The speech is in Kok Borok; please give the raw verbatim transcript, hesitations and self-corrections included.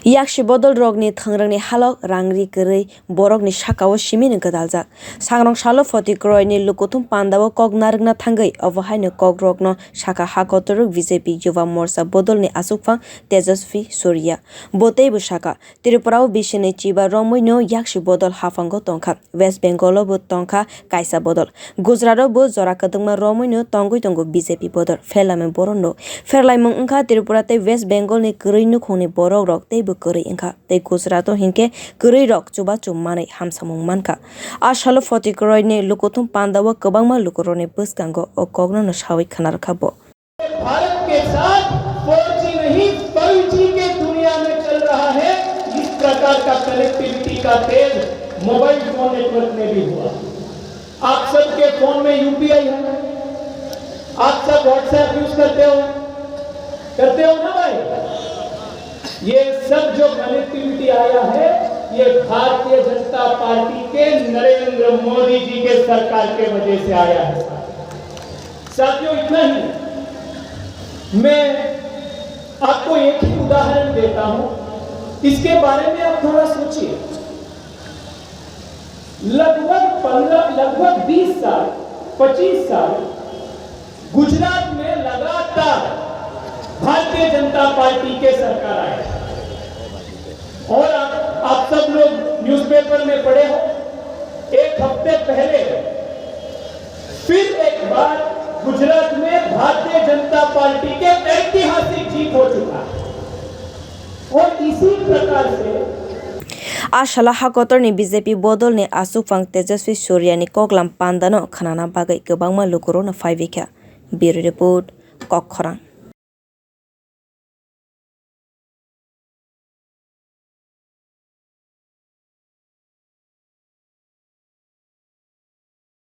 Yaksi bodol rokni thwngrwngni halok rangri kwrwi borokni sakao simino gwdaljak. Sangrong salo Photik Royni lukuthum pandao kok narwkna thangwi obo haino kokrokno sakha ha kotorok B J P Yuva Morcha bodolni achukphang Tejasvi Surya. Bo teibo sakha, Tripurao bisini chiba romwino yaksi bodol haphango tongkha, West Bengalo bo tongkha kaisa bodol. Gujarat o bo jora kwdwkma romwino tongwi tongo B J P bodol. Pherlaimung borokno pherlaimung wngkha Tripura tei West Bengal ni kwrwi nukhungni borok rok teibo kwrwi wngkha tei Gujarat o hinkhe kwrwi rok chubachu manwi hamsamung mankha. A salo Photik Roy ni lukuthum pandao kwbangma lukurokni bwskango o kokno no sawi khwnarwkha bo. Bharat के साथ फ़ोर जी नहीं, five G के दुनिया में चल रहा है। इस प्रकार का कनेक्टिविटी का तेज मोबाइल फोन नेटवर्क में भी हुआ। आप सबके फोन में यूपीआई है, आप सब WhatsApp यूज़ करते हो, करते हो ना भाई? ये सब जो कनेक्टिविटी आया है, ये भारतीय जनता पार्टी के नरेंद्र मोदी जी के सरकार के वजह से आया है। साथियों, इतना ही नहीं, मैं आपको एक ही उदाहरण देता हूं, इसके बारे में आप थोड़ा सोचिए। लगभग पन्द्रह, लगभग बीस साल, पच्चीस साल गुजरात में लगातार भारतीय जनता पार्टी के सरकार आए और आप, आप सब लोग न्यूज़पेपर में पढ़े हो, एक हफ्ते पहले फिर एक बार गुजरात में भारतीय जनता पार्टी के ऐतिहासिक जीत हो चुका है। और इसी प्रकार से A salo ha kotorni B J P bodolni achukphang Tejasvi Suryani koklam pandano khnana bagwi kwbangma lukurokno phaibaikha. Bureau Report, Kokkhorang.